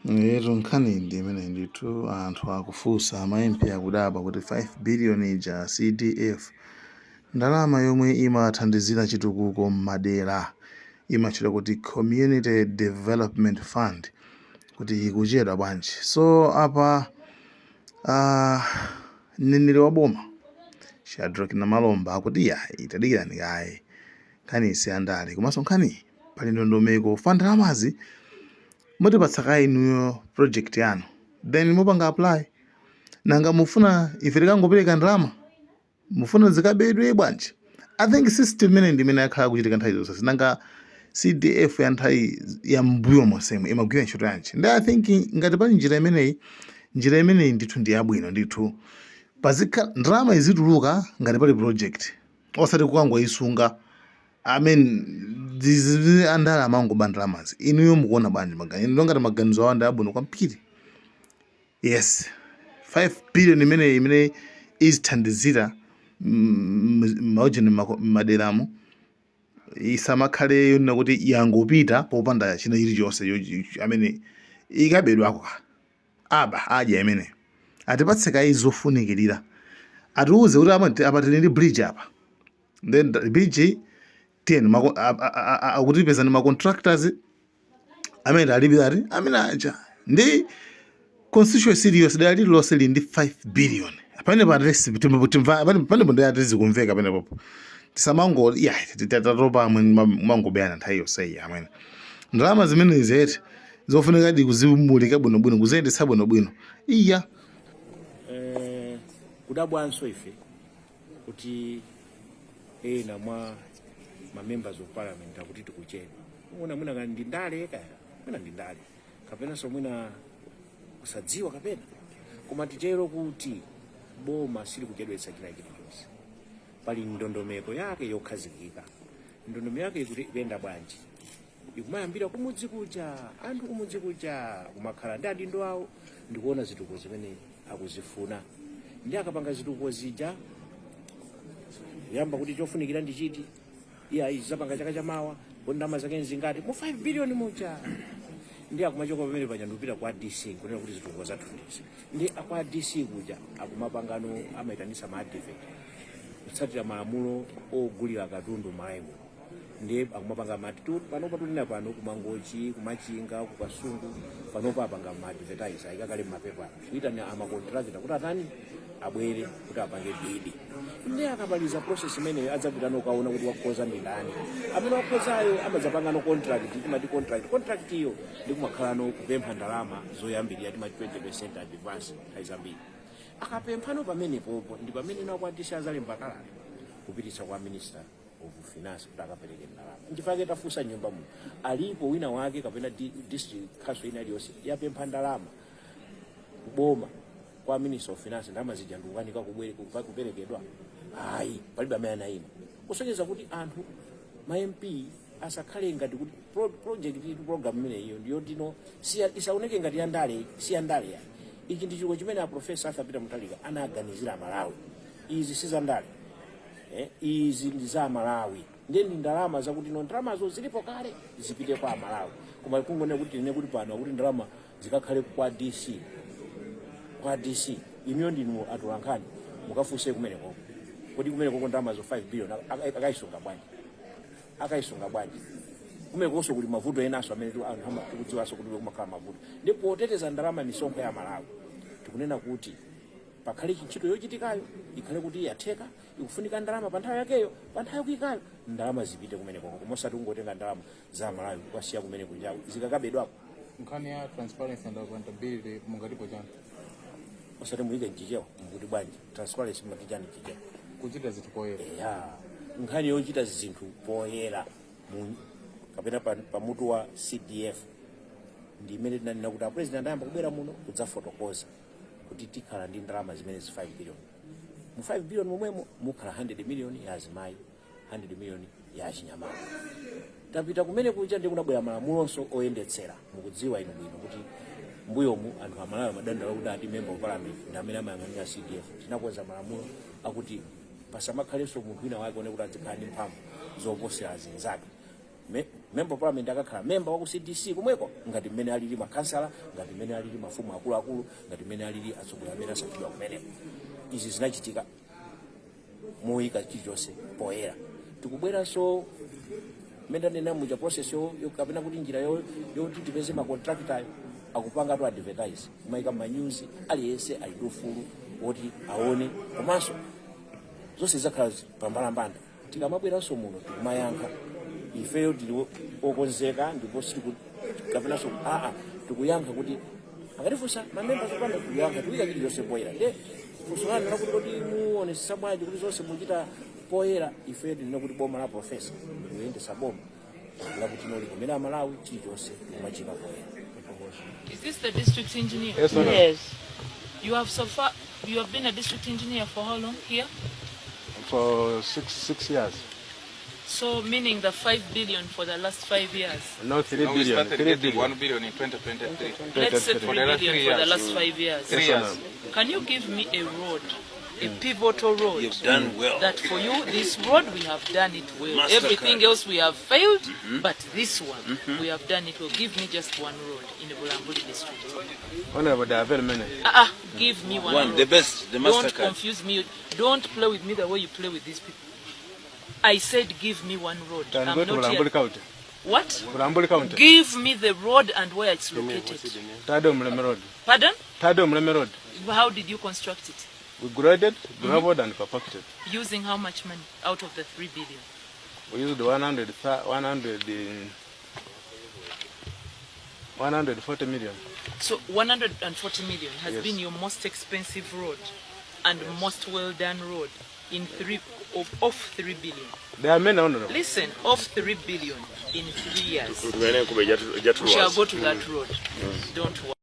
Etu, nkhani ndi imene ndithu. Anthu akufunsa, ama MP akudabwa kuti 5 billion ija, CDF, ndalama yomwe imathandizira chitukuko m'madera, imatchedwa kuti Community Development Fund, kuti ikuchedwa bwanji? So apa mneneri wa boma Shadrack Namalomba akuti ya, itadikirani kaye, nkhani isiyandale, komanso nkhani pali ndondomeko fa ndalamazi. Mutipatsa kaye inuyo project yanu, then mupanga apply. Nanga mufuna ife tikangopereka ndalama, mufuna zikabedwe bwanji? I think system imene ndi imene yakhala kuchitika nthawi zonse. Nanga CDF ya nthawi ya mbuyo monsemo imagwira ntchito yanji? Ndi I think ngati pali njira imeneyi, njira imeneyi ndithu ndi yabwino ndithu. Pazikhala ndalama izituluka ngati pali project, osati kukangoyisunga. I mean, andale amangoba ndalamazi. Inuyo mukuona bwanji? Maganizo inu ngati maganizo awo ndi abwino kwambiri? Yes, 5 billion imeneyi imene izithandizira maujeni maderamo isamakhale yonena kuti yangopita popanda china chilichonse amene ikabedwako aba adya imene. Atipatse kayi zofunikirira, atiuze kuti apa tili ndi bridge apa, then the bridge tiyeni akutipezani ma contractors amene alipira ati amene aja ndi constituency iliyonse, dera lililonse lili ndi 5 billion. Pamene panepo ndi ati zikumveka panepopo. Tisamango ya tatopa amwe mangobeyana nthawi yonseyi amwene. Ndalama zimenezi eti zofunika di kuzimulika bwinobwino, kuziyendetsa bwinobwino, iya. Kudabwanso ife kuti ena mwa ma members of parliament akuti tikuchedwa. Una mwina kaya ndi ndale, kaya mwina ndi ndale, kapenanso mwina kusadziwa kapena, koma titero kuti boma silikuchedwetsa china chilichonse. Pali ndondomeko yake yokhazikika. Ndondomeko yake ikuti ikuyenda bwanji? Ikumayambira kumudzi kuja, anthu kumudzi kuja kumakhala ndi adindo awo ndikuona zitukuko zimene akuzifuna, ndi akapanga zitukuko zija kuyamba kuti chofunikira ndi chiti, iya izapanga chaka chamawa, kodi ndalama zake nzingati mu 5 billion muja? Ndi akumachoka pamene paja ndikupita kwa DC nkunena kuti zitukuko zathu ndizi. Ndi akwa DC kuja akumapangano, amaitanisa ma advert kutsatira malamulo ogulira katundu Malawi muno. Ndi akumapanga mati panopa tunena pano kumangochi, kumachinga, kukasungu, panopa apanga ma advertise, ayika kale mmapepa kuitana ama contractor kuti atani, abwere kuti apange bid. Ndi akamaliza process imeneyo adzapita nokaona kuti wakhoza ndi ndani. Amene wakhozayo amadzapanga no contract, timati contract. Contract iyo ndi kumakhala no kupempha ndalama zoyambirira, timati 20% advance nthawi zambiri. Akapemphano pamenepopo ndi pamene nakwatisa azalemba kalata kupititsa kwa Minister of Finance kuti akapereke ndalama. Nchifukwa tafunsa nyumba muno, alipo wina wake kapena district council ina iliyonse yapempha ndalama kuboma kwa Minister of Finance, ndalama zija ndikukanika kuperekedwa? Ayi, palibe amene anayima. Kusonyeza kuti anthu ma MP asakhale ngati kuti project itu, program imene iyo ndiyo tino siya, isaoneke ngati ya ndale. Siya ndale yayi. Ichi ndi chitukuko chimene a Professor Arthur Peter Mutharika anaganizira Malawi. Izi si za ndale, izi ndi za Malawi. Ndiye ndi ndalama zakuti no ndalamazo zilipo kale, zipite kwa Malawi. Koma kungonena kuti tinene kuti pano akuti ndalama zikakhale kwa DC, kwa DC, inuyo ndinu atolankhani, mukafunse kumeneko kuti kumeneko ndalamazo 5 billion akayisunga bwanji? Akayisunga bwanji? Kumenekonso kuli mavuto enanso amene anthu tikudziwanso kuti kumakhala mavuto. Ndipo poteteza ndalama, misonkho ya Malawi, tikunena kuti pakhale ntchito yochitikayo ikhale kuti yatheka, ikufunika ndalama pa nthawi yakeyo, pa nthawi yakuyikayo, ndalama zipite kumeneko, koma osati kungotenga ndalama za Malawi kukasiya kumene kunjaku zikakabedwako. Nkhani ya transparency and accountability mungatipo chani? Osati muyike mchichewa. Mukuti bwanji? Transparency mati chani mchichewa? Kuchita zinthu poyera. Ya, nkhani yochita zinthu poyera kapena pamutu wa CDF ndi imene tinanena kuti a president ayamba kubwera muno kudzafotokoza kuti tikhala ndi ndalama zimene zi 5 billion. Mu 5 billion momwemo mukhala 100 million ya azimayi, 100 million ya achinyamata. Tapita kumene kuja ndi kunabwera malamulonso oyendetsera. Mukudziwa inu bwino kuti mbuyomu anthu amalawi amadandaula kuti ati member of parliament ndi amene amayang'anira CDF. Tinakonza malamulo akuti pasamakhalenso munthu wina wake one kuti adzikhala ndi mphamvu zoposera azinzake. Member of parliament akakhala member wa ku CDC komweko, ngati mmene alili makhansala, ngati mmene alili mafumu akuluakulu, ngati mmene alili atsogoleri amene asankhidwa kumeneko. Izi zinachitika moyika chilichonse poyera. Tikubweranso mmene ndanena muja, process kapena kuti njira yoti tipeze ma contractor, akupanga to advertise, kumayika manyuzi, aliyense ali ndi ufulu woti aone, komanso zonse zizakhala pambalambanda. Tikamabweranso muno tikumayankha, ifeyo tili okonzeka, ndipo sitiku kapenanso aa tikuyankha kuti akatifunsa mamemba zopanda, tikuyankha, tikuyika chilichonse poyera. Nde funso lanu lakuti kodi muonesesa bwanji kuti zonse muchita poyera, ifeyo tinene kuti boma la profesa ndikuyendesa boma lakuti noli kumene Amalawi chilichonse tikumachika poyera. Is this the district engineer? Yes, Honorable. Yes. You have so far, you have been a district engineer for how long here? For 6 years. So meaning the 5 billion for the last 5 years. No, 3 No, we billion. started 3 getting billion. 1 billion in 2023. Let's say 23. 3 For the last billion 3 for the years. last 5 years. 3 years. Can you give me a road, a pivotal road? You've done well. That for you, this road we have done it well. Mastercard. Everything else we have failed, but this one we have done it well. Give me just one road in the Bulambuli district. Honorable, there are very many. Ah, ah, give me one, One, road. the best, the Don't Mastercard. Confuse me. Don't play with me the way you play with these people. I said give me one road. Can I'm go to not Bulambuli here. County. What? Bulambuli County. Give me the road and where it's located. Tado Muleme Road. Pardon? Tado Muleme Road. How did you construct it? We graded, graveled and compacted. Using how much money out of the 3 billion? We used 100, 140 million. So 140 million has Yes. been your most expensive road and most well done road in three of 3 billion. There are many, Honorable. Listen, of 3 billion in 3 years. Tugende enkuba We shall go to that road. Don't worry.